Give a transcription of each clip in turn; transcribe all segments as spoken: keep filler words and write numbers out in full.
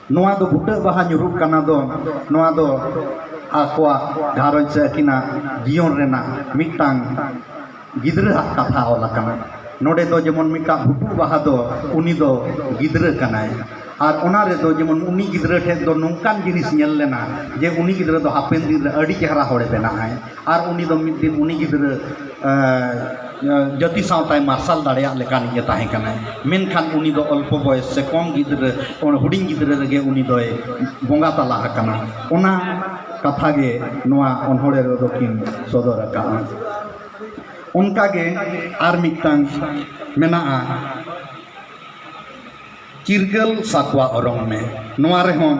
ᱱᱚᱣᱟ ᱫᱚ ᱵᱩᱴᱟᱹ ᱵᱟᱦᱟ ᱧᱩᱨᱩᱜ ᱠᱟᱱᱟ ᱫᱚ, ᱱᱚᱣᱟ ᱫᱚ ᱟᱠᱚᱣᱟᱜ ᱜᱷᱟᱨᱚᱸᱡᱽ ᱥᱮ ᱟᱹᱠᱤᱱᱟᱜ ᱡᱤᱭᱚᱱ ᱨᱮᱱᱟᱜ ᱢᱤᱫᱴᱟᱝ ᱜᱤᱫᱽᱨᱟᱹᱣᱟᱜ ᱠᱟᱛᱷᱟ ᱚᱞ ᱟᱠᱟᱱᱟ᱾ ᱱᱚᱰᱮ ᱫᱚ ᱡᱮᱢᱚᱱ ᱢᱤᱫᱴᱟᱝ ᱵᱷᱩᱴᱩ ᱵᱟᱦᱟ ᱫᱚ, ᱩᱱᱤ ᱫᱚ ᱜᱤᱫᱽᱨᱟᱹ ᱠᱟᱱᱟᱭ᱾ ᱟᱨ ᱚᱱᱟ ᱨᱮᱫᱚ ᱡᱮᱢᱚᱱ ᱩᱱᱤ ᱜᱤᱫᱽᱨᱟᱹ ᱴᱷᱮᱱ ᱫᱚ ᱱᱚᱝᱠᱟᱱ ᱡᱤᱱᱤᱥ ᱧᱮᱞ ᱞᱮᱱᱟ ᱡᱮ ᱩᱱᱤ ᱜᱤᱫᱽᱨᱟᱹ ᱫᱚ ᱦᱟᱯᱮᱱ ᱫᱤᱱ ᱨᱮ ᱟᱹᱰᱤ ᱪᱮᱦᱨᱟ ᱦᱚᱲᱮ ᱵᱮᱱᱟᱜᱼᱟᱭ᱾ ᱟᱨ ᱩᱱᱤ ᱫᱚ ᱢᱤᱫ ᱫᱤᱱ ᱩᱱᱤ ᱜᱤᱫᱽᱨᱟᱹ, ᱮᱸ, ᱡᱟᱹᱛᱤ ᱥᱟᱶᱛᱟᱭ ᱢᱟᱨᱥᱟᱞ ᱫᱟᱲᱮᱭᱟᱜ ᱞᱮᱠᱟᱱᱤᱡ ᱮ ᱛᱟᱦᱮᱸ ᱠᱟᱱᱟᱭ᱾ ᱢᱮᱱᱠᱷᱟᱱ ᱩᱱᱤ ᱫᱚ ᱚᱞᱯᱚ ᱵᱚᱭᱮᱥ ᱥᱮ ᱠᱚᱢ ᱜᱤᱫᱽᱨᱟᱹ, ᱦᱩᱰᱤᱧ ᱜᱤᱫᱽᱨᱟᱹ ᱨᱮᱜᱮ ᱩᱱᱤ ᱫᱚᱭ ᱵᱚᱸᱜᱟ ᱛᱟᱞᱟ ᱟᱠᱟᱱᱟ᱾ ᱚᱱᱟ ᱠᱟᱛᱷᱟ ᱜᱮ ᱱᱚᱣᱟ ᱚᱱᱚᱬᱦᱮ ᱨᱮᱫᱚ ᱠᱤᱱ ᱥᱚᱫᱚᱨ ᱟᱠᱟᱫᱼᱟ᱾ ᱚᱱᱠᱟᱜᱮ ᱟᱨ ᱢᱤᱫᱴᱟᱝ ᱢᱮᱱᱟᱜᱼᱟ, ᱪᱤᱨᱜᱟᱹᱞ ᱥᱟᱠᱣᱟ ᱚᱨᱚᱝ ᱢᱮ᱾ ᱱᱚᱣᱟ ᱨᱮᱦᱚᱸ,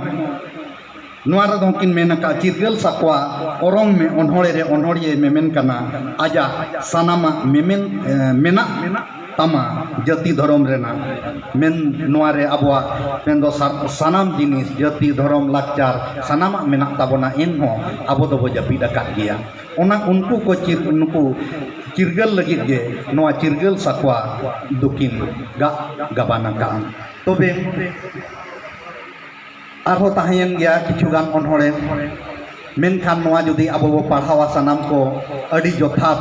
ᱱᱚᱣᱟ ᱨᱮᱫᱚ ᱠᱤᱱ ᱢᱮᱱ ᱟᱠᱟᱫᱼᱟ, ᱪᱤᱨᱜᱟᱹᱞ ᱥᱟᱠᱣᱟ ᱚᱨᱚᱝ ᱢᱮ, ᱚᱱᱚᱬᱦᱮ ᱨᱮ ᱚᱱᱚᱬᱦᱤᱭᱟᱹ ᱢᱮᱢᱮᱱ ᱠᱟᱱᱟ, ᱟᱡᱟᱜ ᱥᱟᱱᱟᱢᱟᱜ ᱢᱮᱢᱮᱱ, ᱮ, ᱢᱮᱱᱟᱜ ᱛᱟᱢᱟ ᱡᱟᱹᱛᱤ ᱫᱷᱚᱨᱚᱢ ᱨᱮᱱᱟᱜ᱾ ᱢᱮᱱ, ᱱᱚᱣᱟ ᱨᱮ ᱟᱵᱚᱣᱟᱜ ᱢᱮᱱᱫᱚ ᱥᱟ-, ᱥᱟᱱᱟᱢ ᱡᱤᱱᱤᱥ, ᱡᱟᱹᱛᱤ, ᱫᱷᱚᱨᱚᱢ, ᱞᱟᱠᱪᱟᱨ, ᱥᱟᱱᱟᱢᱟᱜ ᱢᱮᱱᱟᱜ ᱛᱟᱵᱚᱱᱟ, ᱮᱱᱦᱚᱸ ᱟᱵᱚ ᱫᱚᱵᱚ ᱡᱟᱹᱯᱤᱫ ᱟᱠᱟᱫ ᱜᱮᱭᱟ᱾ ᱚᱱᱟ ᱩᱱᱠᱩ ᱠᱚ ᱪᱤᱨ-, ᱱᱩᱠᱩ ᱪᱤᱨᱜᱟᱹᱞ ᱞᱟᱹᱜᱤᱫ ᱜᱮ ᱱᱚᱣᱟ ᱪᱤᱨᱜᱟᱹᱞ ᱥᱟᱠᱣᱟ ᱫᱚᱠᱤᱱ ᱜᱟᱜ ᱜᱟᱵᱟᱱ ᱟᱠᱟᱫᱼᱟ᱾ ᱛᱚᱵᱮ ᱟᱨᱦᱚᱸ ᱛᱟᱦᱮᱸᱭᱮᱱ ᱜᱮᱭᱟ ᱠᱤᱪᱷᱩ ᱜᱟᱱ ᱚᱱᱚᱬᱦᱮ, ᱢᱮᱱᱠᱷᱟᱱ ᱱᱚᱣᱟ ᱡᱩᱫᱤ ᱟᱵᱚ ᱵᱚ ᱯᱟᱲᱦᱟᱣᱟ ᱥᱟᱱᱟᱢ ᱠᱚ ᱟᱹᱰᱤ ᱡᱚᱛᱷᱟᱛ,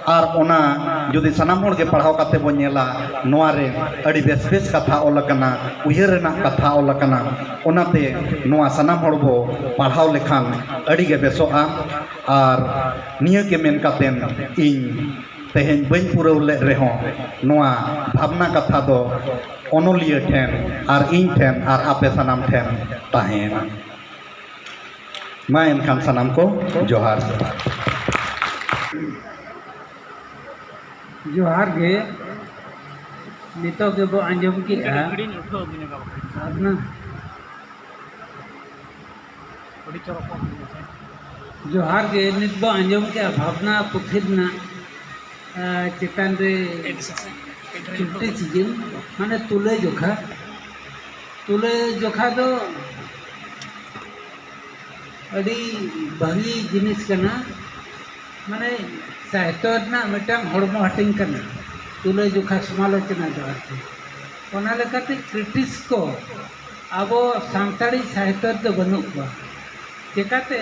ᱟᱨ ᱚᱱᱟ ᱡᱩᱫᱤ ᱥᱟᱱᱟᱢ ᱦᱚᱲ ᱜᱮ ᱯᱟᱲᱦᱟᱣ ᱠᱟᱛᱮ ᱵᱚ ᱧᱮᱞᱟ, ᱱᱚᱣᱟ ᱨᱮ ᱟᱹᱰᱤ ᱵᱮᱥ ᱵᱮᱥ ᱠᱟᱛᱷᱟ ᱚᱞ ᱟᱠᱟᱱᱟ, ᱩᱭᱦᱟᱹᱨ ᱨᱮᱱᱟᱜ ᱠᱟᱛᱷᱟ ᱚᱞ ᱟᱠᱟᱱᱟ, ᱚᱱᱟᱛᱮ ᱱᱚᱣᱟ ᱥᱟᱱᱟᱢ ᱦᱚᱲ ᱵᱚ ᱯᱟᱲᱦᱟᱣ ᱞᱮᱠᱷᱟᱱ ᱟᱹᱰᱤ ᱜᱮ ᱵᱮᱥᱚᱜᱼᱟ᱾ ᱟᱨ ᱱᱤᱭᱟᱹ ᱜᱮ ᱢᱮᱱ ᱠᱟᱛᱮ ᱤᱧ ᱛᱮᱦᱮᱧ ᱵᱟᱹᱧ ᱯᱩᱨᱟᱹᱣ ᱞᱮᱫ ᱨᱮᱦᱚᱸ, ᱱᱚᱣᱟ ᱵᱷᱟᱵᱽᱱᱟ ᱠᱟᱛᱷᱟ ᱫᱚ ᱚᱱᱚᱞᱤᱭᱟᱹ ᱴᱷᱮᱱ ᱟᱨ ᱤᱧ ᱴᱷᱮᱱ ᱟᱨ ᱟᱯᱮ ᱥᱟᱱᱟᱢ ᱴᱷᱮᱱ ᱛᱟᱦᱮᱸᱭᱮᱱᱟ᱾ ᱢᱟ ᱮᱱᱠᱷᱟᱱ ᱥᱟᱱᱟᱢ ᱠᱚ ᱡᱚᱦᱟᱨ᱾ ᱡᱚᱦᱟᱨ ᱜᱮ᱾ ᱱᱤᱛᱚᱜ ᱜᱮᱵᱚ ᱟᱸᱡᱚᱢ ᱠᱮᱜᱼᱟ᱾ ᱟᱫᱚ ᱡᱚᱦᱟᱨ ᱜᱮ᱾ ᱱᱤᱛ ᱵᱚ ᱟᱸᱡᱚᱢ ᱠᱮᱜᱼᱟ ᱵᱷᱟᱵᱽᱱᱟ ᱯᱩᱛᱷᱤ ᱨᱮᱱᱟᱜ, ᱟᱸ, ᱪᱮᱛᱟᱱ ᱨᱮ criticism, ᱢᱟᱱᱮ ᱛᱩᱞᱟᱹ ᱡᱚᱠᱷᱟ᱾ ᱛᱩᱞᱟᱹ ᱡᱚᱠᱷᱟ ᱫᱚ ᱟᱹᱰᱤ ᱵᱷᱟᱹᱜᱤ ᱡᱤᱱᱤᱥ ᱠᱟᱱᱟ, ᱢᱟᱱᱮ ᱥᱟᱦᱤᱛᱛᱚ ᱨᱮᱱᱟᱜ ᱢᱤᱫᱴᱟᱝ ᱦᱚᱲᱢᱚ ᱦᱟᱹᱴᱤᱧ ᱠᱟᱱᱟ ᱛᱩᱞᱟᱹ ᱡᱚᱠᱷᱟ ᱥᱚᱢᱟᱞᱳᱪᱚᱱᱟ ᱫᱚ ᱟᱨᱠᱤ᱾ ᱚᱱᱟ ᱞᱮᱠᱟᱛᱮ critics ᱠᱚ ᱟᱵᱚ ᱥᱟᱱᱛᱟᱲᱤ ᱥᱟᱦᱤᱛᱭᱚ ᱨᱮᱫᱚ ᱵᱟᱹᱱᱩᱜ ᱠᱚᱣᱟ᱾ ᱪᱮᱠᱟᱛᱮ?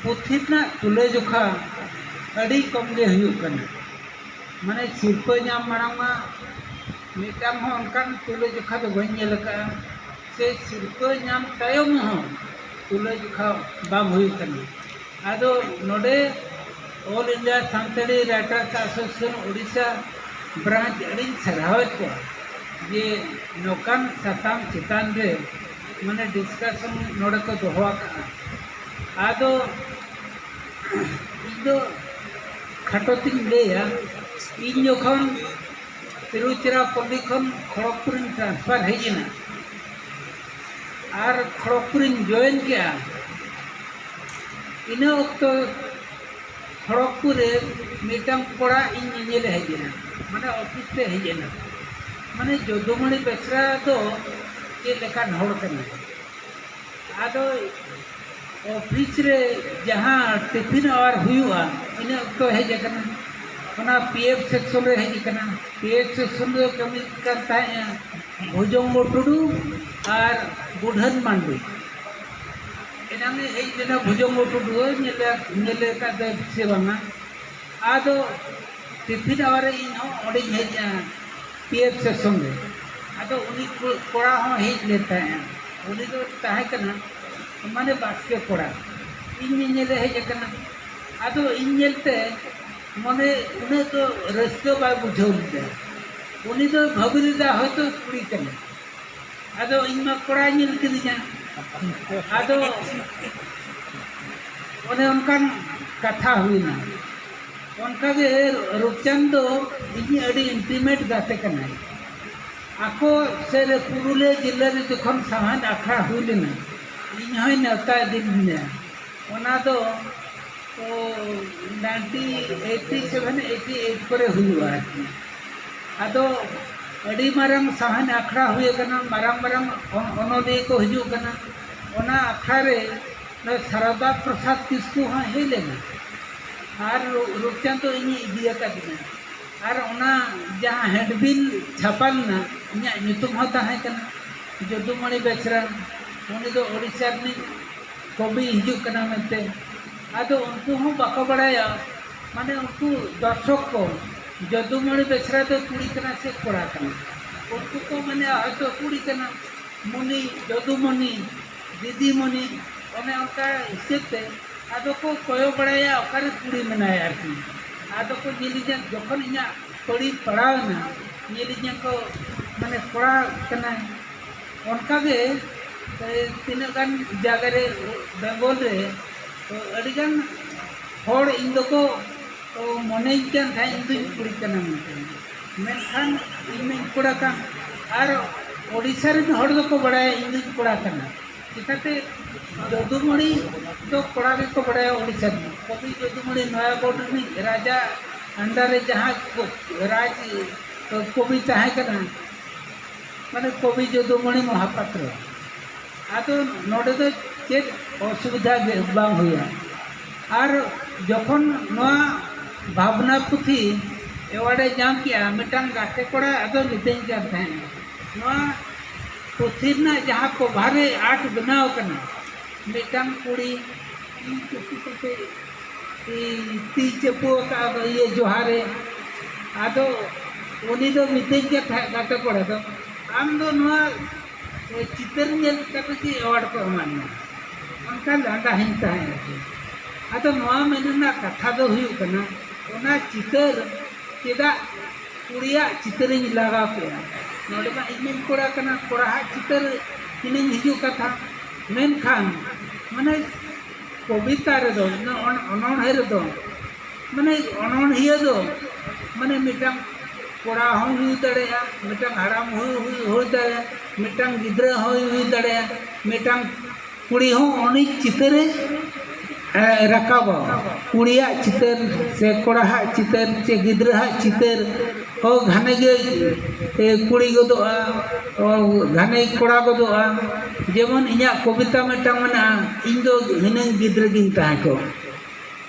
ᱯᱩᱛᱷᱤ ᱨᱮᱱᱟᱜ ᱛᱩᱞᱟᱹᱡᱚᱠᱷᱟ ᱟᱹᱰᱤ ᱠᱚᱢ ᱜᱮ ᱦᱩᱭᱩᱜ ᱠᱟᱱᱟ᱾ ᱢᱟᱱᱮ, ᱥᱤᱨᱯᱟᱹ ᱧᱟᱢ ᱢᱟᱲᱟᱝ ᱢᱟ ᱢᱤᱫᱴᱟᱝ ᱦᱚᱸ ᱚᱱᱠᱟᱱ ᱛᱩᱞᱟᱹᱡᱚᱠᱷᱟ ᱫᱚ ᱵᱟᱹᱧ ᱧᱮᱞ ᱟᱠᱟᱫᱼᱟ, ᱥᱮ ᱥᱤᱨᱯᱟᱹ ᱧᱟᱢ ᱛᱟᱭᱚᱢ ᱦᱚᱸ ᱛᱩᱞᱟᱹᱡᱚᱠᱷᱟ ᱵᱟᱝ ᱦᱩᱭᱩᱜ ᱠᱟᱱᱟ᱾ ᱟᱫᱚ ᱱᱚᱰᱮ All India Santali Writers Association Odisha branch ᱟᱹᱰᱤᱧ ᱥᱟᱨᱦᱟᱣᱮᱫ ᱠᱚᱣᱟ ᱡᱮ ᱱᱚᱝᱠᱟᱱ ᱥᱟᱛᱟᱢ ᱪᱮᱛᱟᱱ ᱨᱮ ᱢᱟᱱᱮ discussion ᱱᱚᱰᱮ ᱠᱚ ᱫᱚᱦᱚ ᱟᱠᱟᱫᱼᱟ᱾ ᱟᱫᱚ ᱤᱧ ᱫᱚ ᱠᱷᱟᱴᱚ ᱛᱤᱧ ᱞᱟᱹᱭᱟ, ᱤᱧ ᱡᱚᱠᱷᱚᱱ ᱛᱤᱨᱩᱪᱤᱨᱟᱯᱚᱞᱞᱤ ᱠᱷᱚᱱ ᱠᱷᱚᱲᱚᱜᱽᱯᱩᱨᱤᱧ transfer ᱦᱮᱡ ᱮᱱᱟ ᱟᱨ ᱠᱷᱚᱲᱚᱜᱽᱯᱩᱨᱤᱧ join ᱠᱮᱜᱼᱟ, ᱤᱱᱟᱹ ᱚᱠᱛᱚ ᱠᱷᱚᱲᱚᱜᱽᱯᱩᱨ ᱨᱮ ᱢᱤᱫᱴᱟᱝ ᱠᱚᱲᱟ ᱤᱧ ᱧᱮᱧᱮᱞᱮ ᱦᱮᱡ ᱮᱱᱟ, ᱢᱟᱱᱮ office ᱛᱮ ᱦᱮᱡ ᱮᱱᱟ᱾ ᱢᱟᱱᱮ, ᱡᱚᱫᱩᱢᱚᱬᱤ ᱵᱮᱥᱨᱟ ᱫᱚ ᱪᱮᱫ ᱞᱮᱠᱟᱱ ᱦᱚᱲ ᱠᱟᱱᱟᱭ? ᱟᱫᱚ office ᱨᱮ ᱡᱟᱦᱟᱸ tiffin hour ᱦᱩᱭᱩᱜᱼᱟ, ᱤᱱᱟᱹ ᱚᱠᱛᱚ ᱦᱮᱡ ᱟᱠᱟᱱᱟ᱾ ᱚᱱᱟ P F section ᱨᱮ ᱦᱮᱡ ᱟᱠᱟᱱᱟ᱾ P F section ᱨᱮ ᱠᱟᱹᱢᱤ ᱠᱟᱱ ᱛᱟᱦᱮᱸᱫᱼᱟ ᱵᱷᱩᱡᱚᱝᱜᱚ ᱴᱩᱰᱩ ᱟᱨ ᱵᱩᱰᱷᱟᱹᱱ ᱢᱟᱱᱰᱤ᱾ ᱮᱱᱟᱝ ᱮ ᱦᱮᱡ ᱞᱮᱱᱟ ᱵᱷᱩᱡᱚᱝᱜᱚ ᱴᱩᱰᱩ, ᱧᱮᱞᱮ, ᱧᱮᱞᱮ ᱟᱠᱟᱫ ᱫᱚ ᱥᱮ ᱵᱟᱝᱟ? ᱟᱫᱚ tiffin hour ᱨᱮ ᱤᱧ ᱦᱚᱸ ᱚᱸᱰᱮᱧ ᱦᱮᱡ ᱮᱱᱟ, P F section ᱨᱮ᱾ ᱟᱫᱚ ᱩᱱᱤ ᱠᱚ-, ᱠᱚᱲᱟ ᱦᱚᱸ ᱦᱮᱡ ᱞᱮᱱ ᱛᱟᱦᱮᱸᱫᱼᱟ᱾ ᱩᱱᱤ ᱫᱚ ᱛᱟᱦᱮᱸ ᱠᱟᱱᱟ, ᱢᱟᱱᱮ, ᱵᱟᱥᱠᱮ ᱠᱚᱲᱟ᱾ ᱤᱧ ᱧᱮᱧᱮᱞᱮ ᱦᱮᱡ ᱟᱠᱟᱱᱟ᱾ ᱟᱫᱚ ᱤᱧ ᱧᱮᱞᱛᱮ ᱢᱚᱱᱮ ᱩᱱᱟᱹᱜ ᱫᱚ ᱨᱟᱹᱥᱠᱟᱹ ᱵᱟᱭ ᱵᱩᱡᱷᱟᱹᱣ ᱞᱮᱫᱟ᱾ ᱩᱱᱤ ᱫᱚ ᱵᱷᱟᱹᱵᱤ ᱞᱮᱫᱟ ᱦᱚᱭᱛᱳ ᱠᱩᱲᱤ ᱠᱟᱱᱟᱭ᱾ ᱟᱫᱚ ᱤᱧ ᱢᱟ ᱠᱚᱲᱟᱭ ᱧᱮᱞ ᱠᱤᱫᱤᱧᱟ᱾ ᱟᱫᱚ ᱚᱱᱮ ᱚᱱᱠᱟᱱ ᱠᱟᱛᱷᱟ ᱦᱩᱭᱱᱟ᱾ ᱚᱱᱠᱟᱜᱮ ᱨᱩᱯᱪᱟᱸᱫᱽ ᱫᱚ ᱤᱧ ᱟᱹᱰᱤ intimate ᱜᱟᱛᱮ ᱠᱟᱱᱟᱭ᱾ ᱟᱠᱚ ᱥᱮᱫ ᱨᱮ ᱯᱩᱨᱩᱞᱤᱭᱟᱹ ᱡᱤᱞᱟᱹ ᱨᱮ ᱡᱚᱠᱷᱚᱱ ᱥᱟᱶᱦᱮᱫ ᱟᱠᱷᱲᱟ ᱦᱩᱭ ᱞᱮᱱᱟ, ᱤᱧ ᱦᱚᱸᱭ ᱱᱮᱣᱛᱟ ᱤᱫᱤ ᱞᱤᱧᱟ᱾ ᱚᱱᱟ ᱫᱚ ᱛᱚ nineteen eighty seven eighty eight ᱠᱚᱨᱮ ᱦᱩᱭᱩᱜᱼᱟ ᱟᱨᱠᱤ᱾ ᱟᱫᱚ ᱟᱹᱰᱤ ᱢᱟᱨᱟᱝ ᱥᱟᱶᱦᱮᱫ ᱟᱠᱷᱲᱟ ᱦᱩᱭ ᱟᱠᱟᱱᱟ, ᱢᱟᱨᱟᱝ ᱢᱟᱨᱟᱝ ᱚᱱ-, ᱚᱱᱚᱞᱤᱭᱟᱹ ᱠᱚ ᱦᱤᱡᱩᱜ ᱠᱟᱱᱟ᱾ ᱚᱱᱟ ᱟᱠᱷᱲᱟ ᱨᱮ ᱱᱩᱭ ᱥᱟᱨᱚᱫᱟ ᱯᱨᱚᱥᱟᱫᱽ ᱠᱤᱥᱠᱩ ᱦᱚᱸ ᱦᱮᱡ ᱞᱮᱱᱟ᱾ ᱟᱨ ᱨᱩ-, ᱨᱩᱯᱪᱟᱸᱫᱽ ᱫᱚ ᱤᱧᱮ ᱤᱫᱤ ᱟᱠᱟᱫᱤᱧᱟ᱾ ᱟᱨ ᱚᱱᱟ ᱡᱟᱦᱟᱸ handbill ᱪᱷᱟᱯᱟ ᱞᱮᱱᱟ, ᱤᱧᱟᱹᱜ ᱧᱩᱛᱩᱢ ᱦᱚᱸ ᱛᱟᱦᱮᱸ ᱠᱟᱱᱟ᱾ ᱡᱚᱫᱩᱢᱚᱬᱤ ᱵᱮᱥᱨᱟ, ᱩᱱᱤ ᱫᱚ ᱳᱰᱤᱥᱟ ᱨᱤᱱᱤᱡ ᱠᱚᱵᱤ ᱦᱤᱡᱩᱜ ᱠᱟᱱᱟ ᱢᱮᱱᱛᱮ᱾ ᱟᱫᱚ ᱩᱱᱠᱩ ᱦᱚᱸ ᱵᱟᱠᱚ ᱵᱟᱲᱟᱭᱟ, ᱢᱟᱱᱮ ᱩᱱᱠᱩ ᱫᱚᱨᱥᱚᱠ ᱠᱚ ᱡᱚᱫᱩᱢᱚᱬᱤ ᱵᱮᱥᱨᱟ ᱫᱚ ᱠᱩᱲᱤ ᱠᱟᱱᱟ ᱥᱮ ᱠᱚᱲᱟ ᱠᱟᱱᱟ, ᱩᱱᱠᱩ ᱠᱚ ᱢᱮᱱᱟ ᱦᱚᱭᱛᱳ ᱠᱩᱲᱤ ᱠᱟᱱᱟ, ᱢᱩᱱᱤ, ᱡᱚᱫᱩᱢᱚᱱᱤ, ᱫᱤᱫᱤᱢᱚᱱᱤ, ᱚᱱᱮ ᱚᱱᱠᱟ ᱦᱤᱥᱟᱹᱵ ᱛᱮ ᱟᱫᱚ ᱠᱚ ᱠᱚᱭᱚᱜ ᱵᱟᱲᱟᱭᱟ ᱚᱠᱟᱨᱮ ᱠᱩᱲᱤ ᱢᱮᱱᱟᱭᱟ ᱟᱨᱠᱤ᱾ ᱟᱫᱚ ᱠᱚ ᱧᱮᱞᱤᱧᱟ, ᱡᱚᱠᱷᱚᱱ ᱤᱧᱟᱹᱜ ᱯᱟᱹᱲᱤ ᱯᱟᱲᱟᱣ ᱮᱱᱟ, ᱧᱮᱞᱤᱧᱟ ᱠᱚ ᱢᱟᱱᱮ ᱠᱚᱲᱟ ᱠᱟᱱᱟᱭ᱾ ᱚᱱᱠᱟᱜᱮ ᱛᱤᱱᱟᱹᱜ ᱜᱟᱱ ᱡᱟᱭᱜᱟ ᱨᱮ ᱵᱮᱝᱜᱚᱞ ᱨᱮ ᱟᱹᱰᱤᱜᱟᱱ ᱦᱚᱲ ᱤᱧ ᱫᱚᱠᱚ ᱢᱚᱱᱮᱧ ᱠᱟᱱ ᱛᱟᱦᱮᱸᱫ ᱤᱧ ᱫᱩᱧ ᱠᱩᱲᱤ ᱠᱟᱱᱟ ᱢᱮᱱᱛᱮ᱾ ᱢᱮᱱᱠᱷᱟᱱ ᱤᱧ ᱢᱟᱧ ᱠᱚᱲᱟ ᱠᱟᱱ᱾ ᱟᱨ ᱳᱰᱤᱥᱟ ᱨᱮᱱ ᱦᱚᱲ ᱫᱚᱠᱚ ᱵᱟᱲᱟᱭᱟ ᱤᱧ ᱫᱩᱧ ᱠᱚᱲᱟ ᱠᱟᱱᱟ᱾ ᱪᱤᱠᱟᱹᱛᱮ ᱡᱚᱫᱩᱢᱚᱬᱤ ᱫᱚ ᱠᱚᱲᱟ ᱜᱮᱠᱚ ᱵᱟᱲᱟᱭᱟ ᱳᱰᱤᱥᱟ ᱨᱮᱱ᱾ ᱠᱚᱵᱤ ᱡᱚᱫᱩᱢᱚᱬᱤ ᱱᱚᱭᱟᱜᱚᱲ ᱨᱤᱱᱤᱡ ᱨᱟᱡᱟ under ᱨᱮ ᱡᱟᱦᱟᱸ ᱠᱚ-, ᱨᱟᱡᱽ ᱠᱚᱵᱤ ᱛᱟᱦᱮᱸ ᱠᱟᱱᱟ, ᱢᱟᱱᱮ ᱠᱚᱵᱤ ᱡᱚᱫᱩᱢᱚᱬᱤ ᱢᱚᱦᱟᱯᱟᱛᱨᱚ᱾ ᱟᱫᱚ ᱱᱚᱰᱮ ᱫᱚ ᱪᱮᱫ ᱚᱥᱩᱵᱤᱫᱷᱟ ᱜᱮ ᱵᱟᱝ ᱦᱩᱭᱩᱜᱼᱟ᱾ ᱟᱨ ᱡᱚᱠᱷᱚᱱ ᱱᱚᱣᱟ ᱵᱷᱟᱵᱽᱱᱟ ᱯᱩᱛᱷᱤ award ᱮ ᱧᱟᱢ ᱠᱮᱜᱼᱟ, ᱢᱤᱫᱴᱟᱝ ᱜᱟᱛᱮ ᱠᱚᱲᱟ ᱟᱫᱚ ᱢᱤᱛᱟᱹᱧ ᱠᱟᱱ ᱛᱟᱦᱮᱸᱫ, ᱱᱚᱣᱟ ᱯᱩᱛᱷᱤ ᱨᱮᱱᱟᱜ ᱡᱟᱦᱟᱸ cover ᱨᱮ art ᱵᱮᱱᱟᱣ ᱠᱟᱱᱟ, ᱢᱤᱫᱴᱟᱝ ᱠᱩᱲᱤ ᱛᱤ ᱪᱩᱯᱤ ᱠᱟᱛᱮ, ᱛᱤ, ᱛᱤ ᱪᱟᱯᱚ ᱟᱠᱟᱫ ᱫᱚ ᱤᱭᱟᱹ ᱡᱚᱦᱟᱨᱮ᱾ ᱟᱫᱚ ᱩᱱᱤ ᱫᱚ ᱢᱤᱛᱟᱹᱧ ᱠᱟᱱ ᱛᱟᱦᱮᱸᱫ ᱜᱟᱛᱮ ᱠᱚᱲᱟ ᱫᱚ, "ᱟᱢ ᱫᱚ ᱱᱚᱣᱟ ᱪᱤᱛᱟᱹᱨ ᱧᱮᱞ ᱠᱟᱛᱮ ᱜᱮ award ᱠᱚ ᱮᱢᱟᱫ ᱢᱮᱭᱟ?" ᱚᱱᱠᱟ ᱞᱟᱸᱫᱟ ᱦᱮᱧ ᱛᱟᱦᱮᱸᱫ ᱟᱨᱠᱤ᱾ ᱟᱫᱚ ᱱᱚᱣᱟ ᱢᱮᱱ ᱨᱮᱱᱟᱜ ᱠᱟᱛᱷᱟ ᱫᱚ ᱦᱩᱭᱩᱜ ᱠᱟᱱᱟ, ᱚᱱᱟ ᱪᱤᱛᱟᱹᱨ ᱪᱮᱫᱟᱜ ᱠᱩᱲᱤᱭᱟᱜ ᱪᱤᱛᱟᱹᱨᱤᱧ ᱞᱟᱜᱟᱣ ᱠᱮᱜᱼᱟ? ᱱᱚᱰᱮ ᱢᱟ ᱤᱧ ᱢᱟᱧ ᱠᱚᱲᱟ ᱠᱟᱱᱟ, ᱠᱚᱲᱟᱦᱟᱜ ᱪᱤᱛᱟᱹᱨ ᱛᱤᱱᱟᱹᱧ ᱦᱤᱡᱩᱜ ᱠᱟᱛᱷᱟ᱾ ᱢᱮᱱᱠᱷᱟᱱ ᱢᱟᱱᱮ ᱠᱚᱵᱤᱛᱟ ᱨᱮᱫᱚ, ᱚᱱ-, ᱚᱱᱚᱬᱦᱮ ᱨᱮᱫᱚ, ᱢᱟᱱᱮ ᱚᱱᱚᱬᱦᱤᱭᱟᱹ ᱫᱚ ᱢᱟᱱᱮ ᱢᱤᱫᱴᱟᱝ ᱠᱚᱲᱟ ᱦᱚᱸᱭ ᱦᱩᱭ ᱫᱟᱲᱮᱭᱟᱜᱼᱟ, ᱢᱤᱫᱴᱟᱝ ᱦᱟᱲᱟᱢ ᱦᱚᱸᱭ ᱦᱩᱭ, ᱦᱩᱭ ᱫᱟᱲᱮᱭᱟᱜᱼᱟ, ᱢᱤᱫᱴᱟᱝ ᱜᱤᱫᱽᱨᱟᱹ ᱦᱚᱸᱭ ᱦᱩᱭ ᱫᱟᱲᱮᱭᱟᱜᱼᱟ, ᱢᱤᱫᱴᱟᱝ ᱠᱩᱲᱤ ᱦᱚᱸ ᱩᱱᱤ ᱪᱤᱛᱟᱹᱨᱮ, ᱮ, ᱨᱟᱠᱟᱵᱟ᱾ ᱠᱩᱲᱤᱭᱟᱜ ᱪᱤᱛᱟᱹᱨ ᱥᱮ ᱠᱚᱲᱟᱦᱟᱜ ᱪᱤᱛᱟᱹᱨ ᱪᱮ ᱜᱤᱫᱽᱨᱟᱹᱦᱟᱜ ᱪᱤᱛᱟᱹᱨ ᱦᱚᱸ ᱜᱷᱟᱱᱮ ᱜᱮ, ᱮ, ᱠᱩᱲᱤ ᱜᱚᱫᱚᱜᱼᱟ, ᱚ, ᱜᱷᱟᱱᱮ ᱠᱚᱲᱟ ᱜᱚᱫᱚᱜᱼᱟ᱾ ᱡᱮᱢᱚᱱ ᱤᱧᱟᱹᱜ ᱠᱚᱵᱤᱛᱟ ᱢᱤᱫᱴᱟᱝ ᱢᱮᱱᱟᱜᱼᱟ, ᱤᱧ ᱫᱚ ᱦᱤᱱᱟᱹᱝ ᱜᱤᱫᱽᱨᱟᱹ ᱜᱤᱧ ᱛᱟᱦᱮᱸ ᱠᱚᱜ᱾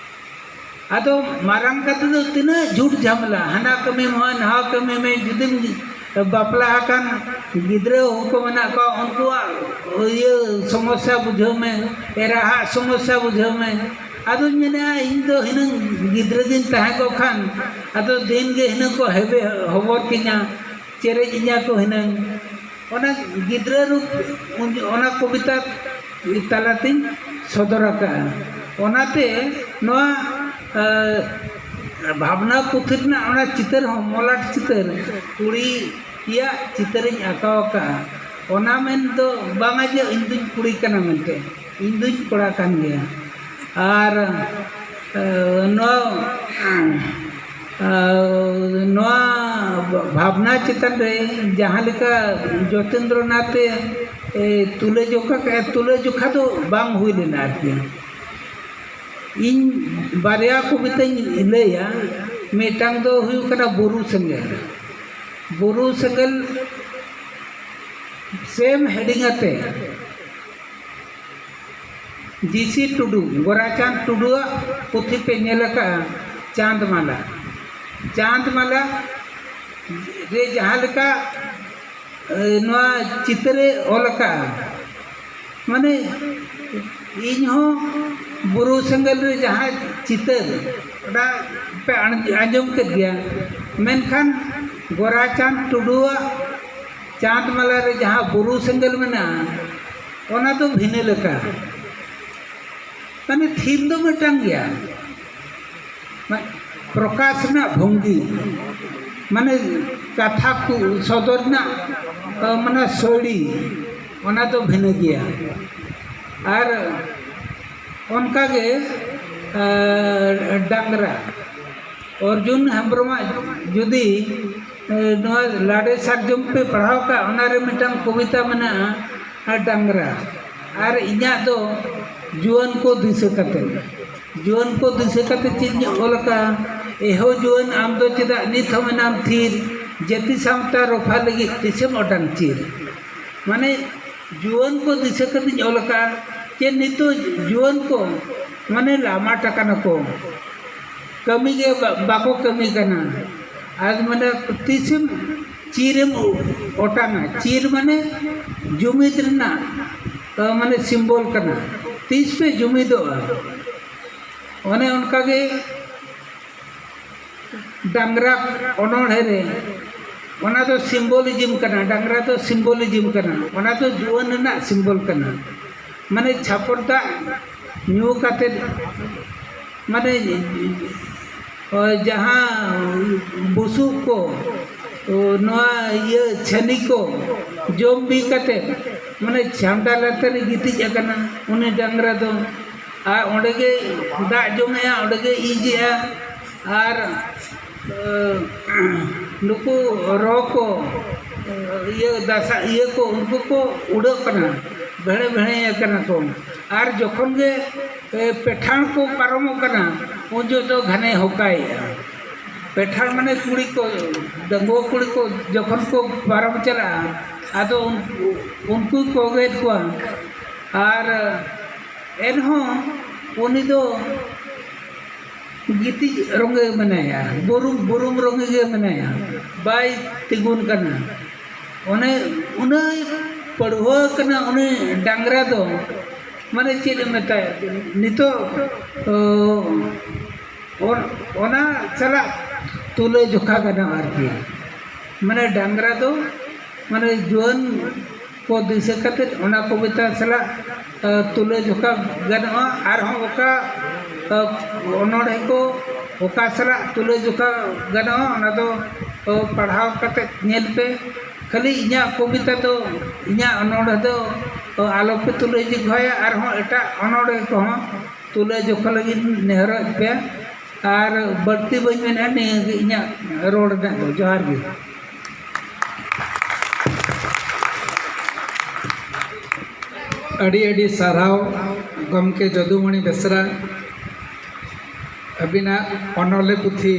ᱟᱫᱚ ᱢᱟᱨᱟᱝ ᱠᱟᱛᱮ ᱫᱚ ᱛᱤᱱᱟᱹᱜ ᱡᱷᱩᱴ ᱡᱷᱟᱢᱮᱞᱟ, ᱦᱟᱱᱟ ᱠᱟᱹᱢᱤ ᱢᱮ, ᱱᱟᱣᱟ ᱠᱟᱹᱢᱤ ᱢᱮ, ᱡᱩᱫᱤᱢ ᱵᱟᱯᱞᱟ ᱟᱠᱟᱱ ᱜᱤᱫᱽᱨᱟᱹ ᱠᱚ ᱢᱮᱱᱟᱜ ᱠᱚᱣᱟ, ᱩᱱᱠᱩᱣᱟᱜ ᱤᱭᱟᱹ ᱥᱚᱢᱚᱥᱥᱟ ᱵᱩᱡᱷᱟᱹᱣ ᱢᱮ, ᱮᱨᱟᱦᱟᱜ ᱥᱚᱢᱚᱥᱥᱟ ᱵᱩᱡᱷᱟᱹᱣ ᱢᱮ᱾ ᱟᱫᱚᱧ ᱢᱮᱱᱮᱫᱼᱟ, ᱤᱧ ᱫᱚ ᱦᱤᱱᱟᱹᱝ ᱜᱤᱫᱽᱨᱟᱹ ᱜᱤᱧ ᱛᱟᱦᱮᱸ ᱠᱚᱜ ᱠᱷᱟᱱ, ᱟᱫᱚ ᱫᱤᱱ ᱜᱮ ᱦᱤᱱᱟᱹᱝ ᱠᱚ ᱦᱮᱵᱮ ᱦᱚᱵᱚᱨ ᱠᱤᱧᱟ, ᱪᱮᱨᱮᱡ ᱤᱧᱟ ᱠᱚ ᱦᱤᱱᱟᱹᱝ᱾ ᱚᱱᱟ ᱜᱤᱫᱽᱨᱟᱹ ᱨᱩᱯ ᱩᱱ-, ᱚᱱᱟ ᱠᱚᱵᱤᱛᱟ ᱛᱟᱞᱟᱛᱤᱧ ᱥᱚᱫᱚᱨ ᱟᱠᱟᱫᱼᱟ᱾ ᱚᱱᱟᱛᱮ ᱱᱚᱣᱟ, ᱮ, ᱵᱷᱟᱵᱽᱱᱟ ᱯᱩᱛᱷᱤ ᱨᱮᱱᱟᱜ ᱚᱱᱟ ᱪᱤᱛᱟᱹᱨ ᱦᱚᱸ, ᱢᱚᱞᱟᱴ ᱪᱤᱛᱟᱹᱨ, ᱠᱩᱲᱤᱭᱟᱜ ᱪᱤᱛᱟᱹᱨᱤᱧ ᱟᱸᱠᱟᱣ ᱟᱠᱟᱫᱼᱟ᱾ ᱚᱱᱟ ᱢᱮᱱ ᱫᱚ ᱵᱟᱝᱟ ᱡᱮ ᱤᱧ ᱫᱩᱧ ᱠᱩᱲᱤ ᱠᱟᱱᱟ ᱢᱮᱱᱛᱮ, ᱤᱧ ᱫᱩᱧ ᱠᱚᱲᱟ ᱠᱟᱱ ᱜᱮᱭᱟ᱾ ᱟᱨ, ᱮ, ᱱᱚᱣᱟ, ᱮ, ᱱᱚᱣᱟ ᱵᱷᱟᱵᱽᱱᱟ ᱪᱮᱛᱟᱱ ᱨᱮ ᱡᱟᱦᱟᱸ ᱞᱮᱠᱟ ᱡᱚᱛᱤᱱᱫᱨᱚᱱᱟᱛᱷ ᱮ, ᱮ, ᱛᱩᱞᱟᱹᱡᱚᱠᱷᱟ ᱠᱮᱫᱼᱟ, ᱛᱩᱞᱟᱹᱡᱚᱠᱷᱟ ᱫᱚ ᱵᱟᱝ ᱦᱩᱭ ᱞᱮᱱᱟ ᱟᱨᱠᱤ᱾ ᱤᱧ ᱵᱟᱨᱭᱟ ᱠᱚᱵᱤᱛᱟᱧ ᱞᱟᱹᱭᱟ, ᱢᱤᱫᱴᱟᱝ ᱫᱚ ᱦᱩᱭᱩᱜ ᱠᱟᱱᱟ ᱵᱩᱨᱩ ᱥᱮᱸᱜᱮᱞ᱾ ᱵᱩᱨᱩ ᱥᱮᱸᱜᱮᱞ ᱥᱮᱢ ᱦᱮᱰᱤᱝ ᱟᱛᱮ ᱡᱤ ᱥᱤ ᱴᱩᱰᱩ, ᱜᱳᱨᱟᱪᱟᱸᱫᱽ ᱴᱩᱰᱩᱣᱟᱜ ᱯᱩᱛᱷᱤ ᱯᱮ ᱧᱮᱞ ᱟᱠᱟᱫᱼᱟ, ᱪᱟᱸᱫᱽ ᱢᱟᱞᱟ᱾ ᱪᱟᱸᱫᱽ ᱢᱟᱞᱟ ᱨᱮ ᱡᱟᱦᱟᱸ ᱞᱮᱠᱟ, ᱮ, ᱱᱚᱣᱟ ᱪᱤᱛᱟᱹᱨᱮ ᱚᱞ ᱟᱠᱟᱫᱼᱟ, ᱢᱟᱱᱮ ᱤᱧ ᱦᱚᱸ ᱵᱩᱨᱩ ᱥᱮᱸᱜᱮᱞ ᱨᱮ ᱡᱟᱦᱟᱸ ᱪᱤᱛᱟᱹᱨ, ᱚᱱᱟ ᱯᱮ ᱟᱸᱡᱚᱢ ᱠᱮᱫ ᱜᱮᱭᱟ, ᱢᱮᱱᱠᱷᱟᱱ ᱜᱳᱨᱟᱪᱟᱸᱫᱽ ᱴᱩᱰᱩᱣᱟᱜ ᱪᱟᱸᱫᱽ ᱢᱟᱞᱟ ᱨᱮ ᱡᱟᱦᱟᱸ ᱵᱩᱨᱩ ᱥᱮᱸᱜᱮᱞ ᱢᱮᱱᱟᱜᱼᱟ, ᱚᱱᱟ ᱫᱚ ᱵᱷᱤᱱᱟᱹ ᱞᱮᱠᱟ᱾ ᱢᱟᱱᱮ ᱛᱷᱤᱢ ᱫᱚ ᱢᱤᱫᱴᱟᱝ ᱜᱮᱭᱟ, ᱢᱟᱱᱮ ᱯᱨᱚᱠᱟᱥ ᱨᱮᱱᱟᱜ ᱵᱷᱚᱝᱜᱤ, ᱢᱟᱱᱮ ᱠᱟᱛᱷᱟ ᱠᱚ ᱥᱚᱫᱚᱨ ᱨᱮᱱᱟᱜ, ᱟ, ᱢᱟᱱᱮ ᱥᱳᱭᱲᱤ, ᱚᱱᱟ ᱫᱚ ᱵᱷᱤᱱᱟᱹ ᱜᱮᱭᱟ᱾ ᱟᱨ ᱚᱱᱠᱟᱜᱮ, ᱟ, ᱰᱟᱝᱨᱟ, ᱚᱨᱡᱩᱱ ᱦᱮᱢᱵᱨᱚᱢᱟᱜ ᱡᱩᱫᱤ, ᱮ, ᱱᱚᱣᱟ ᱞᱟᱰᱮ ᱥᱟᱨᱡᱚᱢ ᱯᱮ ᱯᱟᱲᱦᱟᱣ ᱠᱟᱜ, ᱚᱱᱟᱨᱮ ᱢᱤᱫᱴᱟᱝ ᱠᱚᱵᱤᱛᱟ ᱢᱮᱱᱟᱜᱼᱟ, ᱟᱨ ᱰᱟᱝᱨᱟ᱾ ᱟᱨ ᱤᱧᱟᱹᱜ ᱫᱚ ᱡᱩᱣᱟᱹᱱ ᱠᱚ ᱫᱤᱥᱟᱹ ᱠᱟᱛᱮ, ᱡᱩᱣᱟᱹᱱ ᱠᱚ ᱫᱤᱥᱟᱹ ᱠᱟᱛᱮ ᱪᱮᱫ ᱤᱧ ᱚᱞ ᱟᱠᱟᱫᱼᱟ? ᱮᱦᱳ ᱡᱩᱣᱟᱹᱱ, ᱟᱢ ᱫᱚ ᱪᱮᱫᱟᱜ ᱱᱤᱛ ᱦᱚᱸ ᱢᱮᱱᱟᱢ ᱛᱷᱤᱨ? ᱡᱟᱹᱛᱤ ᱥᱟᱶᱛᱟ ᱨᱚᱯᱷᱟ ᱞᱟᱹᱜᱤᱫ ᱛᱤᱥᱮᱢ ᱚᱴᱟᱝ ᱪᱤᱨ? ᱢᱟᱱᱮ ᱡᱩᱣᱟᱹᱱ ᱠᱚ ᱫᱤᱥᱟᱹ ᱠᱟᱛᱮᱧ ᱚᱞ ᱟᱠᱟᱫᱼᱟ ᱡᱮ ᱱᱤᱛᱚᱜ ᱡᱩᱣᱟᱹᱱ ᱠᱚ ᱢᱟᱱᱮ ᱞᱟᱢᱟᱴ ᱟᱠᱟᱱᱟ ᱠᱚ, ᱠᱟᱹᱢᱤ ᱜᱮ ᱵᱟ-, ᱵᱟᱠᱚ ᱠᱟᱹᱢᱤ ᱠᱟᱱᱟ᱾ ᱟᱨ ᱢᱟᱱᱮ ᱛᱤᱥᱮᱢ ᱪᱤᱨᱮᱢ ᱚᱴᱟᱝᱟ᱾ ᱪᱤᱨ ᱢᱟᱱᱮ ᱡᱩᱢᱤᱫ ᱨᱮᱱᱟᱜ, ᱟ, ᱢᱟᱱᱮ ᱥᱤᱢᱵᱚᱞ ᱠᱟᱱᱟ᱾ ᱛᱤᱥ ᱯᱮ ᱡᱩᱢᱤᱫᱚᱜᱼᱟ? ᱚᱱᱮ ᱚᱱᱠᱟᱜᱮ ᱰᱟᱝᱨᱟ ᱚᱱᱚᱬᱦᱮ ᱨᱮ, ᱚᱱᱟ ᱫᱚ ᱥᱤᱢᱵᱚᱞᱤᱡᱤᱢ ᱠᱟᱱᱟ᱾ ᱰᱟᱝᱨᱟ ᱫᱚ ᱥᱤᱢᱵᱚᱞᱤᱡᱤᱢ ᱠᱟᱱᱟ᱾ ᱚᱱᱟ ᱫᱚ ᱡᱩᱣᱟᱹᱱ ᱨᱮᱱᱟᱜ ᱥᱤᱢᱵᱚᱞ ᱠᱟᱱᱟ᱾ ᱢᱟᱱᱮ ᱪᱷᱟᱯᱚᱞ ᱫᱟᱜ ᱧᱩ ᱠᱟᱛᱮ, ᱢᱟᱱᱮ ᱡᱟᱦᱟᱸ ᱵᱩᱥᱩᱵ ᱠᱚ, ᱱᱚᱣᱟ ᱤᱭᱟᱹ ᱪᱷᱟᱹᱱᱤ ᱠᱚ ᱡᱚᱢ ᱵᱤ ᱠᱟᱛᱮ, ᱢᱟᱱᱮ ᱪᱷᱟᱢᱰᱟ ᱞᱟᱛᱟᱨ ᱨᱮ ᱜᱤᱛᱤᱡ ᱟᱠᱟᱱᱟ ᱩᱱᱤ ᱰᱟᱝᱨᱟ ᱫᱚ᱾ ᱟᱨ ᱚᱸᱰᱮ ᱜᱮ ᱫᱟᱜ ᱡᱚᱢᱮᱜᱼᱟ, ᱚᱸᱰᱮ ᱜᱮ ᱤᱡᱮᱜᱼᱟ᱾ ᱟᱨ ᱱᱩᱠᱩ ᱨᱚ ᱠᱚ, ᱤᱭᱟᱹ ᱫᱟᱥᱟ ᱤᱭᱟᱹ ᱠᱚ, ᱩᱱᱠᱩ ᱠᱚ ᱩᱰᱟᱹᱜ ᱠᱟᱱᱟ, ᱵᱷᱮᱲᱮ ᱵᱷᱮᱲᱮ ᱟᱠᱟᱱᱟ ᱠᱚ᱾ ᱟᱨ ᱡᱚᱠᱷᱚᱱ ᱜᱮ ᱯᱮᱴᱷᱟᱲ ᱠᱚ ᱯᱟᱨᱚᱢᱚᱜ ᱠᱟᱱᱟ, ᱩᱱ ᱡᱚᱦᱚᱜ ᱫᱚ ᱜᱷᱟᱱᱮ ᱦᱚᱠᱟᱭᱮᱜᱼᱟ᱾ ᱯᱮᱴᱷᱟᱲ ᱢᱟᱱᱮ ᱠᱩᱲᱤ ᱠᱚ, ᱰᱟᱺᱜᱩᱣᱟᱹ ᱠᱩᱲᱤ ᱠᱚ ᱡᱚᱠᱷᱚᱱ ᱠᱚ ᱯᱟᱨᱚᱢ ᱪᱟᱞᱟᱜᱼᱟ, ᱟᱫᱚ ᱩᱱᱠᱩ, ᱩᱱᱠᱩ ᱠᱚ ᱜᱮᱫ ᱠᱚᱣᱟ᱾ ᱟᱨ ᱮᱱᱦᱚᱸ ᱩᱱᱤ ᱫᱚ ᱜᱤᱛᱤᱡ ᱨᱚᱝᱜᱮ ᱢᱮᱱᱟᱭᱟ, ᱵᱩᱨᱩᱢ, ᱵᱩᱨᱩᱢ ᱨᱚᱝᱜᱮ ᱢᱮᱱᱟᱭᱟ, ᱵᱟᱭ ᱛᱤᱸᱜᱩᱱ ᱠᱟᱱᱟ᱾ ᱚᱱᱮ ᱩᱱᱟᱹᱜ ᱯᱟᱹᱲᱦᱩᱣᱟᱹ ᱠᱟᱱᱟ ᱩᱱᱤ ᱰᱟᱝᱨᱟ ᱫᱚ, ᱢᱟᱱᱮ ᱪᱮᱫ ᱮᱢ ᱢᱮᱛᱟᱭᱟ ᱱᱤᱛᱚᱜ, ᱚ, ᱚᱱ-, ᱚᱱᱟ ᱥᱟᱞᱟᱜ ᱛᱩᱞᱟᱹ ᱡᱚᱠᱷᱟ ᱜᱟᱱᱚᱜᱼᱟ ᱟᱨᱠᱤ᱾ ᱢᱟᱱᱮ ᱰᱟᱝᱨᱟ ᱫᱚ, ᱢᱟᱱᱮ ᱡᱩᱣᱟᱹᱱ ᱠᱚ ᱫᱤᱥᱟᱹ ᱠᱟᱛᱮ ᱚᱱᱟ ᱠᱚᱵᱤᱛᱟ ᱥᱟᱞᱟᱜ, ᱟ, ᱛᱩᱞᱟᱹ ᱡᱚᱠᱷᱟ ᱜᱟᱱᱚᱜᱼᱟ᱾ ᱟᱨᱦᱚᱸ ᱚᱠᱟ, ᱟ, ᱚᱱᱚᱬᱦᱮ ᱠᱚ ᱚᱠᱟ ᱥᱟᱞᱟᱜ ᱛᱩᱞᱟᱹ ᱡᱚᱠᱷᱟ ᱜᱟᱱᱚᱜᱼᱟ, ᱚᱱᱟ ᱫᱚ, ᱟ, ᱯᱟᱲᱦᱟᱣ ᱠᱟᱛᱮ ᱧᱮᱞ ᱯᱮ᱾ ᱠᱷᱟᱹᱞᱤ ᱤᱧᱟᱹᱜ ᱠᱚᱵᱤᱛᱟ ᱫᱚ, ᱤᱧᱟᱹᱜ ᱚᱱᱚᱬᱦᱮ ᱫᱚ, ᱟ, ᱟᱞᱚᱯᱮ ᱛᱩᱞᱟᱹ ᱡᱚᱠᱷᱟᱭᱟ᱾ ᱟᱨᱦᱚᱸ ᱮᱴᱟᱜ ᱚᱱᱚᱬᱦᱮ ᱠᱚᱦᱚᱸ ᱛᱩᱞᱟᱹ ᱡᱚᱠᱷᱟ ᱞᱟᱹᱜᱤᱫ ᱱᱮᱦᱚᱨᱚᱜ ᱯᱮ᱾ ᱟᱨ ᱵᱟᱹᱲᱛᱤ ᱵᱟᱹᱧ ᱢᱮᱱᱟ, ᱱᱤᱭᱟᱹ ᱜᱮ ᱤᱧᱟᱹᱜ ᱨᱚᱲ ᱨᱮᱱᱟᱜ ᱫᱚ᱾ ᱡᱚᱦᱟᱨ ᱜᱮ᱾ ᱟᱹᱰᱤ ᱟᱹᱰᱤ ᱥᱟᱨᱦᱟᱣ ᱜᱚᱢᱠᱮ ᱡᱚᱫᱩᱢᱚᱬᱤ ᱵᱮᱥᱨᱟ, ᱟᱹᱵᱤᱱᱟᱜ ᱚᱱᱚᱬᱦᱮ ᱯᱩᱛᱷᱤ,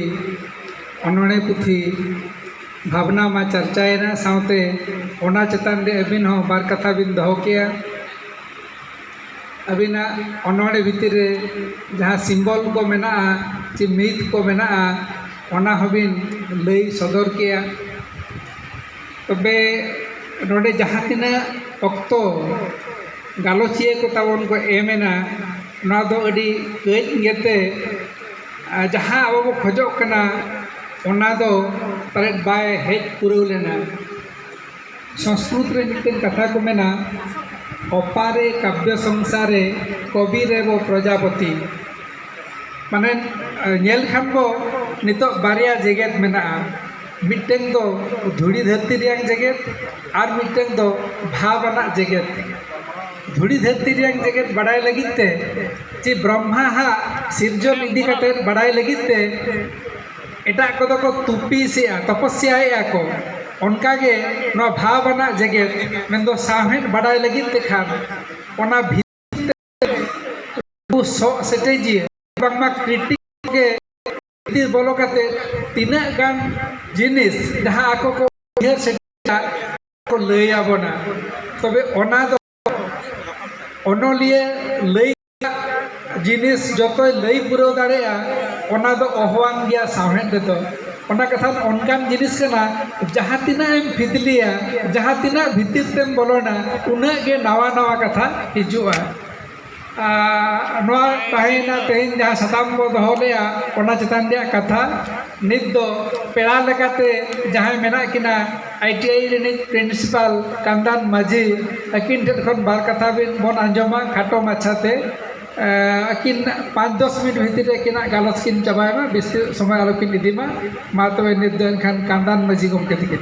ᱚᱱᱚᱬᱦᱮ ᱯᱩᱛᱷᱤ ᱵᱷᱟᱵᱽᱱᱟ ᱢᱟ ᱪᱟᱨᱪᱟᱭᱮᱱᱟ, ᱥᱟᱶᱛᱮ ᱚᱱᱟ ᱪᱮᱛᱟᱱ ᱨᱮ ᱟᱹᱵᱤᱱ ᱦᱚᱸ ᱵᱟᱨ ᱠᱟᱛᱷᱟ ᱵᱤᱱ ᱫᱚᱦᱚ ᱠᱮᱜᱼᱟ᱾ ᱟᱹᱵᱤᱱᱟᱜ ᱚᱱᱚᱬᱦᱮ ᱵᱷᱤᱛᱤᱨ ᱨᱮ ᱡᱟᱦᱟᱸ ᱥᱤᱢᱵᱚᱞ ᱠᱚ ᱢᱮᱱᱟᱜᱼᱟ, ᱪᱮ ᱢᱤᱛ ᱠᱚ ᱢᱮᱱᱟᱜᱼᱟ, ᱚᱱᱟ ᱦᱚᱸᱵᱤᱱ ᱞᱟᱹᱭ ᱥᱚᱫᱚᱨ ᱠᱮᱜᱼᱟ᱾ ᱛᱚᱵᱮ ᱱᱚᱰᱮ ᱡᱟᱦᱟᱸ ᱛᱤᱱᱟᱹᱜ ᱚᱠᱛᱚ ᱜᱟᱞᱚᱪᱤᱭᱟᱹ ᱠᱚ ᱛᱟᱵᱚᱱ ᱠᱚ ᱮᱢ ᱮᱱᱟ, ᱱᱚᱣᱟ ᱫᱚ ᱟᱹᱰᱤ ᱠᱟᱹᱡ ᱜᱮᱛᱮ, ᱟᱨ ᱡᱟᱦᱟᱸ ᱟᱵᱚ ᱵᱚ ᱠᱷᱚᱡᱚᱜ ᱠᱟᱱᱟ, ᱚᱱᱟ ᱫᱚ ᱯᱟᱞᱮᱫ ᱵᱟᱭ ᱦᱮᱡ ᱯᱩᱨᱟᱹᱣ ᱞᱮᱱᱟ᱾ ᱥᱚᱝᱥᱠᱨᱩᱛ ᱨᱮ ᱢᱤᱫᱴᱮᱱ ᱠᱟᱛᱷᱟ ᱠᱚ ᱢᱮᱱᱟ, ᱚᱯᱟᱨᱮ ᱠᱟᱵᱽᱭᱚ ᱥᱚᱝᱥᱟᱨᱮ ᱠᱚᱵᱤ ᱨᱮᱵᱚ ᱯᱨᱚᱡᱟᱯᱚᱛᱤ᱾ ᱢᱟᱱᱮ, ᱧᱮᱞ ᱠᱷᱟᱱ ᱵᱚ ᱱᱤᱛᱚᱜ ᱵᱟᱨᱭᱟ ᱡᱮᱜᱮᱛ ᱢᱮᱱᱟᱜᱼᱟ, ᱢᱤᱫᱴᱮᱱ ᱫᱚ ᱫᱷᱩᱲᱤ ᱫᱷᱟᱹᱨᱛᱤ ᱨᱮᱭᱟᱝ ᱡᱮᱜᱮᱛ ᱟᱨ ᱢᱤᱫᱴᱮᱱ ᱫᱚ ᱵᱷᱟᱵᱽ ᱟᱱᱟᱜ ᱡᱮᱜᱮᱛ᱾ ᱫᱷᱩᱲᱤ ᱫᱷᱟᱹᱨᱛᱤ ᱨᱮᱭᱟᱝ ᱡᱮᱜᱮᱛ ᱵᱟᱰᱟᱭ ᱞᱟᱹᱜᱤᱫ ᱛᱮ, ᱪᱮ ᱵᱨᱚᱦᱢᱟ ᱦᱟᱜ ᱥᱤᱨᱡᱚᱱ ᱤᱫᱤ ᱠᱟᱛᱮ ᱵᱟᱰᱟᱭ ᱞᱟᱹᱜᱤᱫ ᱛᱮ, ᱮᱴᱟᱜ ᱠᱚᱫᱚ ᱠᱚ ᱛᱩᱯᱤᱥᱮᱜᱼᱟ, ᱛᱚᱯᱚᱥᱭᱟᱭᱮᱜᱼᱟ ᱠᱚ᱾ ᱚᱱᱠᱟᱜᱮ ᱱᱚᱣᱟ ᱵᱷᱟᱵᱽ ᱟᱱᱟᱜ ᱡᱮᱜᱮᱛ, ᱢᱮᱱᱫᱚ ᱥᱟᱶᱦᱮᱫ ᱵᱟᱰᱟᱭ ᱞᱟᱹᱜᱤᱫ ᱛᱮᱠᱷᱟᱱ, ᱚᱱᱟ ᱵᱷᱤᱛᱤᱨ ᱛᱮ ᱩᱱᱠᱩ ᱥᱚᱜ ᱥᱮᱴᱮᱡᱤᱭᱟᱹ, ᱵᱟᱝᱢᱟ ᱠᱨᱤᱴᱤᱠ ᱜᱮ ᱵᱷᱤᱛᱤᱨ ᱵᱚᱞᱚ ᱠᱟᱛᱮ ᱛᱤᱱᱟᱹᱜ ᱜᱟᱱ ᱡᱤᱱᱤᱥ ᱡᱟᱦᱟᱸ ᱟᱠᱚ ᱠᱚ ᱩᱭᱦᱟᱹᱨ ᱥᱮᱴᱮᱡᱟ, ᱠᱚ ᱞᱟᱹᱭ ᱟᱵᱚᱱᱟ᱾ ᱛᱚᱵᱮ ᱚᱱᱟ ᱫᱚ ᱚᱱᱚᱞᱤᱭᱟᱹ ᱞᱟᱹᱭ ᱡᱤᱱᱤᱥ ᱡᱚᱛᱚᱭ ᱞᱟᱹᱭ ᱯᱩᱨᱟᱹᱣ ᱫᱟᱲᱮᱭᱟᱜᱼᱟ, ᱚᱱᱟ ᱫᱚ ᱚᱦᱚᱣᱟᱱ ᱜᱮᱭᱟ ᱥᱟᱶᱦᱮᱫ ᱨᱮᱫᱚ᱾ ᱚᱱᱟ ᱠᱟᱛᱷᱟ ᱫᱚ ᱚᱱᱠᱟᱱ ᱡᱤᱱᱤᱥ ᱠᱟᱱᱟ, ᱡᱟᱦᱟᱸ ᱛᱤᱱᱟᱹᱜ ᱮᱢ ᱯᱷᱤᱫᱽᱞᱤᱭᱟ, ᱡᱟᱦᱟᱸ ᱛᱤᱱᱟᱹᱜ ᱵᱷᱤᱛᱤᱨ ᱛᱮᱢ ᱵᱚᱞᱚᱱᱟ, ᱩᱱᱟᱹᱜ ᱜᱮ ᱱᱟᱣᱟ ᱱᱟᱣᱟ ᱠᱟᱛᱷᱟ ᱦᱤᱡᱩᱜᱼᱟ᱾ ᱟᱨ ᱱᱚᱣᱟ ᱛᱟᱦᱮᱸᱭᱮᱱᱟ ᱛᱮᱦᱮᱧ ᱡᱟᱦᱟᱸ ᱥᱟᱛᱟᱢ ᱵᱚ ᱫᱚᱦᱚ ᱞᱮᱜᱼᱟ, ᱚᱱᱟ ᱪᱮᱛᱟᱱ ᱨᱮᱭᱟᱜ ᱠᱟᱛᱷᱟ᱾ ᱱᱤᱛ ᱫᱚ ᱯᱮᱲᱟ ᱞᱮᱠᱟᱛᱮ ᱡᱟᱦᱟᱸᱭ ᱢᱮᱱᱟᱜ ᱠᱤᱱᱟ, ᱟᱭ ᱴᱤ ᱟᱭ ᱨᱤᱱᱤᱡ ᱯᱨᱤᱱᱥᱤᱯᱟᱞ ᱠᱟᱱᱫᱟᱱ ᱢᱟᱹᱡᱷᱤ, ᱟᱹᱠᱤᱱ ᱴᱷᱮᱱ ᱠᱷᱚᱱ ᱵᱟᱨ ᱠᱟᱛᱷᱟ ᱵᱤᱱ ᱵᱚᱱ ᱟᱸᱡᱚᱢᱟ ᱠᱷᱟᱴᱚ ᱢᱟᱪᱷᱟᱛᱮ᱾ ᱮᱸ, ᱟᱹᱠᱤᱱ ᱯᱟᱸᱪ ᱫᱚᱥ ᱢᱤᱱᱤᱴ ᱵᱷᱤᱛᱤᱨ ᱨᱮ ᱟᱹᱠᱤᱱᱟᱜ ᱜᱟᱞᱚᱪ ᱠᱤᱱ ᱪᱟᱵᱟᱭ ᱢᱟ, ᱵᱮᱥᱤ ᱥᱚᱢᱚᱭ ᱟᱞᱚ ᱠᱤᱱ ᱤᱫᱤ ᱢᱟ᱾ ᱢᱟ ᱛᱚᱵᱮ ᱱᱤᱛ ᱫᱚ ᱮᱱᱠᱷᱟᱱ ᱠᱟᱱᱫᱟᱱ ᱢᱟᱹᱡᱷᱤ ᱜᱚᱢᱠᱮ ᱛᱤᱠᱤᱱ᱾